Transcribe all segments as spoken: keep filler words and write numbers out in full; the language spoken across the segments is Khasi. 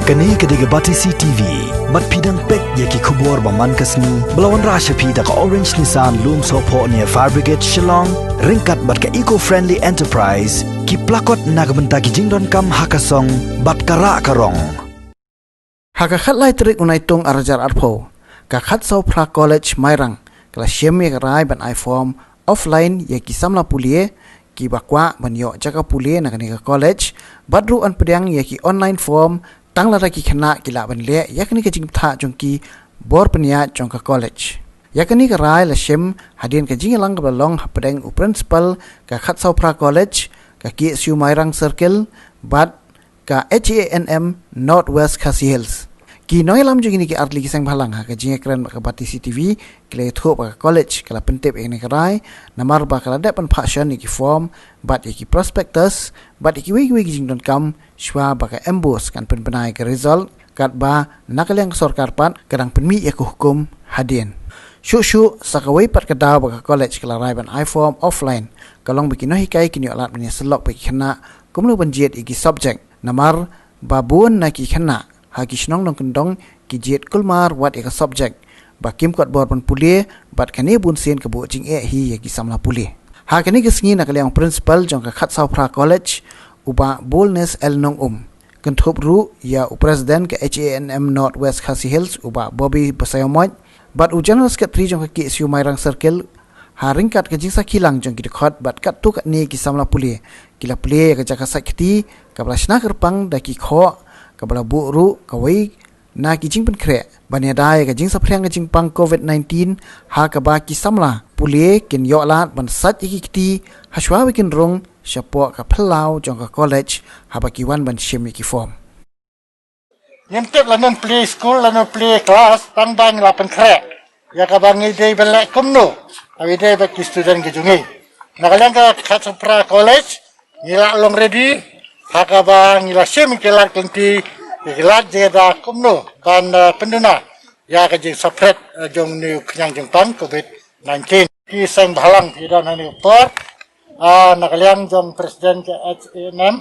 Kane ka dei ka Batesi T V. Bad phi dang peit ïa ki khubor ba man ka sngi ba la wanrah sha phi da ka Orange Nissan Lumsohphoh near Fire Brigade Shillong, ryngkat bad ka Eco Friendly Enterprise, ki plakot na ka bynta ki jingdonkam ha ka song bad ka rah ka rong. Ha ka khatlai tarik u Naitung arhajar arphew, ka Khatsawphra College Mairang ka la shim ïa ka rai ban ai form offline ïa ki samla pule kiba kwah ban ïoh jaka pule na kane ka college, bad ruh yn pdiang ïa ki online form tang lada ki khynnah ki lah ban leh ïa kane ka jingbthah jong ki bor pynïaid jong ka college. Ïa kane ka rai la shim hadien ka jingïalang kaba la long hapdeng u principal ka Khatsawphra College, ka K S U Mairang Circle bad ka H A N M North West Khasi Hills. Ki nongïalam jong kine ki artylli ki seng bhalang ha ka jingïakren bad ka Batesi T V ki la ïathuh ba ka college ka la pyntip ïa kane ka rai namar ba ka la dep ban phah shon ïa ki form bad ïa ki prospectus bad ïa kiwei kiwei ki jingdonkam shuwa ba ka MBOSE kan pynbna ïa ka result, katba na ka liang ka sorkar pat ka dang pynmih ïa ka hukum hadien. Shuh shuh sa kawei pat ka daw ba ka college ka la rai ban ai form offline ka long ba ki nonghikai kin ïoh lad ban ïasyllok bad ki khynnah kumno ban jied ïa ki subject. Namar ba bun na ki khynnah ha ki shnong nongkyndong ki jied kulmar wat ïa ka subject ba kim kot bor ban pule, bad kane bunsien ka buh jingeh hi ïa ki samla pule. Ha kane ka sngi na ka liang u principal jong ka Khatsawphra College, u Bah Boldness L Nongum, kynthup ruh ïa u president ka H A N M North West Khasi Hills, u Bah Bobby Basaiawmoit, bad u general secretary jong ka K S U Mairang Circle, ha ryngkat ka jingsakhi lang jong ki dkhot bad katto katne ki samla pule ki la plie ïa ka jaka sait kti kaba la shna kyrpang da ki khoh, kaba la buh ruh kawei na ki jingpynkhreh ban ïada ïa ka jingsaphriang ka jingpang COVID nineteen, ha kaba ki samla pule kin ïoh lad ban sait ïa ki kti ha shuwa ba kin rung shapoh ka phyllaw jong ka college haba ki wan ban shim ïa ki form. Ngim tip lano plie skul lano plie klas tang ba ngi la pynkhreh ïa kaba ngi dei ban leh kumno ha kaba ïadei bad ki student ki jong ngi. Na ka liang ka Khatsawphra College ngi la long ready ha kaba ngi la shim ki lad kynti, ki lad jingïada kumno ban, eh, pynduna ïa ka jingsaphriang, eh, jong une u khñiang jingpang COVID nineteen. Ki seng bhalang phi don ha une u por, ah, na ka liang jong president ka H A N M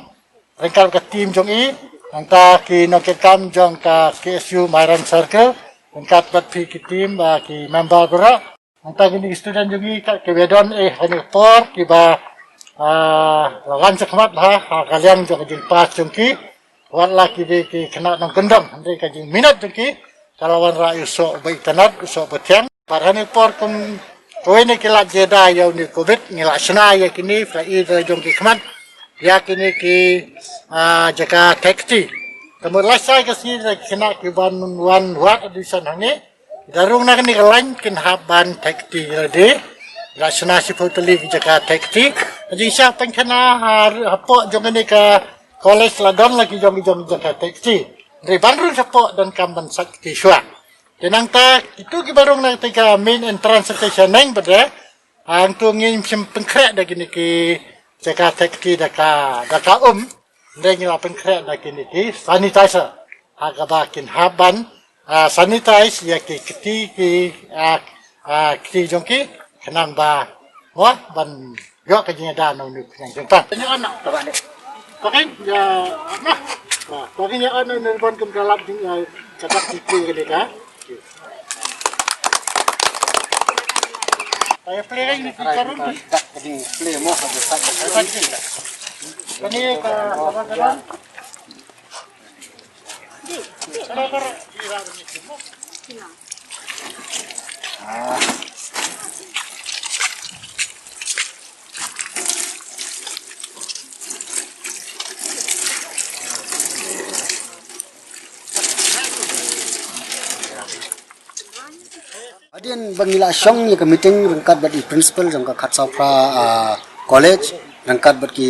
ryngkat ka team jong i, nangta ki nongkitkam jong ka K S U Mairang Circle ryngkat bad phi ki team, ah, ki member baroh. Nangta kine ki student jong ngi ka, kiba don, eh, ha une u por kiba, ah, la wan shakhmat ha, ha ka liang jong ka jingpass jong ki. Wat la ki dei ki khynnah nongkyndong, hynrei ka jingminot jong ki ka la wanrah ïa u soh ba itynnad, u soh ba thiang. Bad ha une u por kum kawei na ki lad jingïada ïa une u COVID, ngi la shna ïa kine, phi la i da la jong ki khmat, ïa kine ki, ah, jaka thait kti. Te mut lashai ka sngi da ki khynnah ki wan, wan wad admission hangne. Da rung na kane ka lain kin hap ban thait kti lade. La shna shiphew tylli ki jaka thait kti. Ka jingshah pynkhana ha, hapoh jong kane ka college la don la ki jong ki jong ki jaka thait kti. Hynrei ban rung shapoh donkam ban sait kti shuwa. Te nangta kito kiba rung na kata ka main entrance station neng bad, hangto ngim shym pynkhreh da kine ki jaka thait kti da ka, da ka um. Hynrei ngi la pynkhreh da kine ki sanitizer ha kaba kin hap ban, ah, sanitize ïa ki kti ki, ah, ah, kti jong ki khnang ba, mo, ban ïoh ka jingïada na une u khñiang jingpang. Pakin ïa, na, pakin ïa, na, na, ban kum ka lad jing, ah, ka dak jingpang ka dei ka. Hadien ba ngi la shong ïa ka meeting ryngkat bad i principal jong ka Khatsawphra, ah, College ryngkat bad ki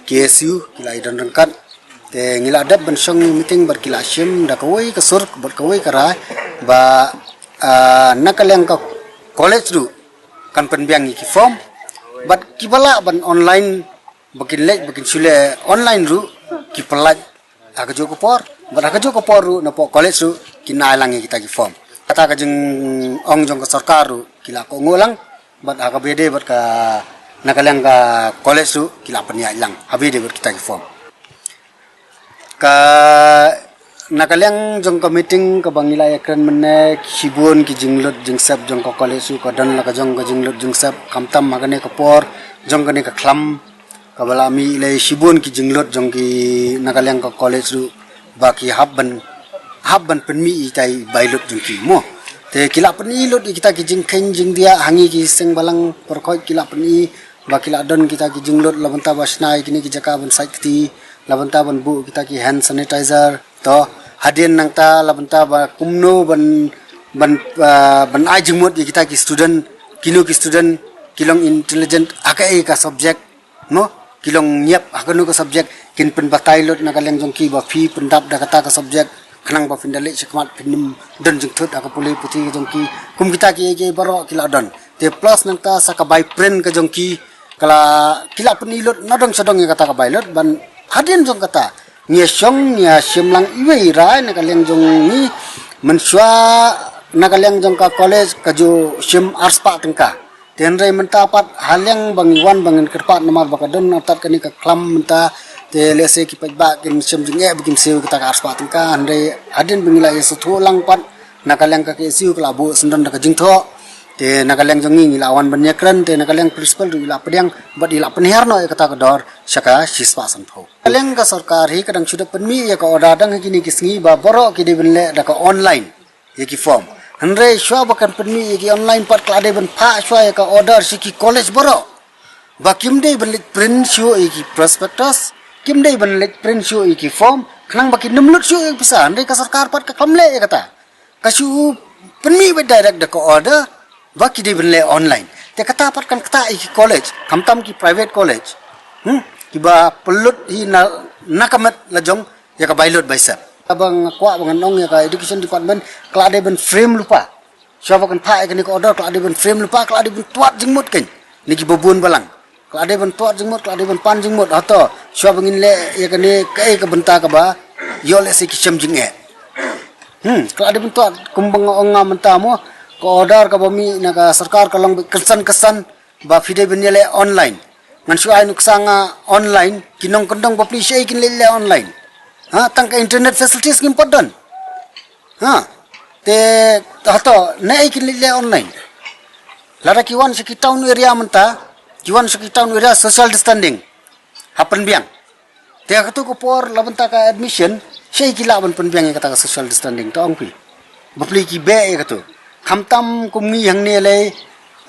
K S U ki la i don ryngkat. Te ngi la dep ban shong meeting bad ki la shim da kawei ka sur bad kawei ka rai ba, ah, na ka liang ka college ruh kan pynbiang ïa ki form bad kiba lah ban online ba kin leit ba kin shu leh online ruh ki pynlait ha kajuh ka por bad ha kajuh ka por ruh napoh college ruh kin ai lang ïa kita ki form. Kata ka jingong jong ka sorkar ruh ki la kohnguh lang bad ha kaba ïadei bad ka na ka liang ka college ruh ki la pynïaid lang ha kaba ïadei bad kita ki form. Ka Na ka liang jong ka meeting kaba ngi la ïakren mynne, shibun ki jinglut jingsep jong ka college ruh ka don la ka jong ka jinglut jingsep, khamtam ha kane ka por jong kane ka khlam kaba la mih lei, shibun ki jinglut jong ki na ka liang ka college ruh ba ki hap ban, hap ban pynmih ïa kita i bai lut jong ki mo. Te ki la pyni lut ïa kita ki jingkheiñ jingdiah ha ngi ki seng balang pyrkhat, ki la pyni ba ki la don kita ki jinglut la bynta ba shna ïa kine ki jaka ban sait kti, la bynta ban buh kita ki hand sanitizer. To, hadien nangta la bynta ba kumno ban, ban, ah, ban ai jingmut ïa kita ki student, kino ki student ki long intelligent ha kaei ka subject, no? Ki long ñiap ha kano ka subject, kin pynbatai lut na ka liang jong ki ba phi pyndap da kata ka subject, khnang ba phin da leit shakhmat phin nym don jingthut ha ka pule puthi jong ki. Kum kita ki, ki baroh ki la don. Te plus nangta sa ka bai print ka jong ki, ka la, ki la pyni lut nadong shadong ïa kata ka bai lut, ban hadien jong kata ngi ïa shong, ngi ïa shim lang iwei i rai na ka liang jong ngi, mynshuwa na ka liang jong ka college ka ju shim arspah tyngka. Te hynrei mynta pat ha liang ba ngi wan ba ngin kyrpad namar ba ka don artat kane ka khlam mynta, te lehse ki paidbah kin shem jingeh ba kin siew kata ka arspah tyngka, hynrei hadien ba ngi la ïa sngewthuh lang pat na ka liang ka K S U ka la buh syndon da ka jingthoh. Te na ka liang jong ngi ngi la wan ban ïakren, te na ka liang principal ruh i la pdiang bad i la pynhiar noh ïa kata ka dor sha ka shispah sanphew. Ka liang ka sorkar hi ka dang shu da pynmih ïa ka order dang ha kine ki sngi ba baroh ki dei ban leh da ka online ïa ki form. Hynrei shuwa ba kan pynmih ïa ki online pat ka la dei ban phah shuwa ïa ka order sha ki college baroh ba kim dei ban leit print shuh ïa ki prospectus, kim dei ban leit print shuh ïa ki form, khnang ba kin nym lut shuh ïa ki pisa. Hynrei ka sorkar pat ka kham leh ïa kata. Ka shu pynmih beit direct da ka order ba ki dei ban leh online. Te kata pat kan ktah ïa ki college, khamtam ki private college, hmm, kiba pynlut hi na, na ka met la jong ïa ka bai lut bai sep. Kaba nga kwah ba ngan ong ïa ka education department, ka la dei ban frame lypa. Shuwa ba kan phah ïa kane ka order ka la dei ban frame lypa, ka la dei ban twad jingmut keiñ ne kiba bun balang. Ka la dei ban twad jingmut, ka la dei ban pan jingmut. Hato shuwa ba ngin leh ïa kane, kaei ka bynta kaba ïoh lehse ki shem jingeh? Hmm, ka la dei ban twad. Kumba nga ong nga mynta mo, ka order kaba mih na ka sorkar ka long beit kynsan kynsan ba phi dei ban ïaleh online. Ngan shu ai nuksa nga, online, ki nongkyndong bapli shaei kin leit leh online? Ha, tang ka internet facilities ngim pat don. Ha, te hato naei kin leit leh online? Lada ki wan sha ki town area mynta, ki wan sha ki town area social distancing ha pynbiang. Te ha katu ka por la bynta ka admission, shaei ki lah ban pynbiang ïa kata ka social distancing, to ong phi? Bapli ki beh ïa katu. Khamtam kum ngi hangne lei,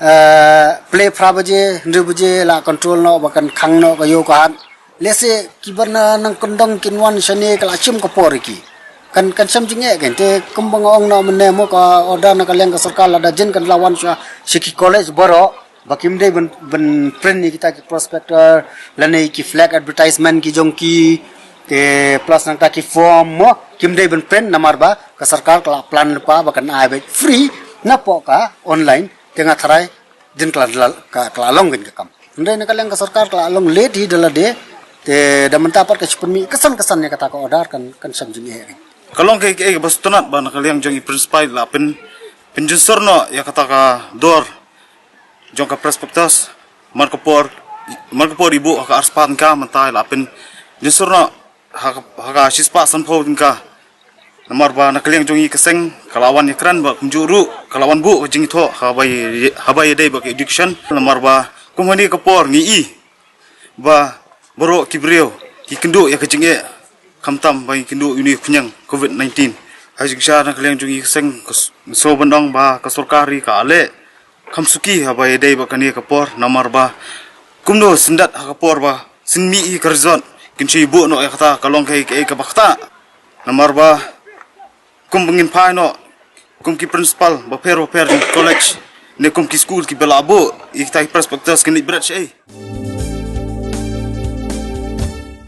eh, plie phra baje, hynriew baje la control noh ba kan khang noh ka ïew ka hat. Lehse kiba na nongkyndong kin wan shane ka la shim ka por ïa ki. Kan, kan shem jingeh keiñ. Te kumba nga ong noh mynne mo, ka order na ka liang ka sorkar lada jin kan la wan sha, sha ki college baroh ba kim dei ban, ban print ïa kita ki prospectus lane ki flag advertisement ki jong ki, te plus nangta ki form mo, kim dei ban print namar ba ka sorkar ka la plan lypa ba kan ai beit free napoh ka online. Te nga tharai jin ka la, ka, ka la long keiñ ka kam. Hynrei na ka liang ka sorkar ka la long late hi da lade, te da mynta pat ka shu pynmih kynsan kynsan ïa kata ka order kan, kan shem jingeh keiñ. Ka long kaei kaei kaba sngewtynnat ba na ka liang jong i principal la pyn, pynjynsur noh ïa kata ka dor jong ka prospectus, mar ka por, mar ka por i buh ha ka arspah tyngka, mynta i la pynjynsur noh ha ka, ha ka shispah sanphew tyngka. Namar ba na ka liang jong i ka seng ka la wan ïakren bad kumjuh ruh ka la wan buh ka jingthoh haba ïadei, haba ïadei bad ka education. Namar ba kum hangne ka por ngi i ba baroh ki briew ki kynduh ïa ka jingeh, khamtam ba ngi kynduh ïa une u khñiang covid nineteen. Ha jingshisha na ka liang jong i ka seng ka s-, sngewbha ban ong ba ka sorkar hi ka leh kham suki haba ïadei bad kane ka por, namar ba kumno syndat ha ka por ba sien mih hi ka result kin shu buh noh ïa kata, ka long kaei kaei kaba ktah. Namar ba kum ba ngin phai noh kum ki principal bapher bapher jong ki college ne kum ki school kiba la buh ïa kita ki prospectus, kin leit bret shaei?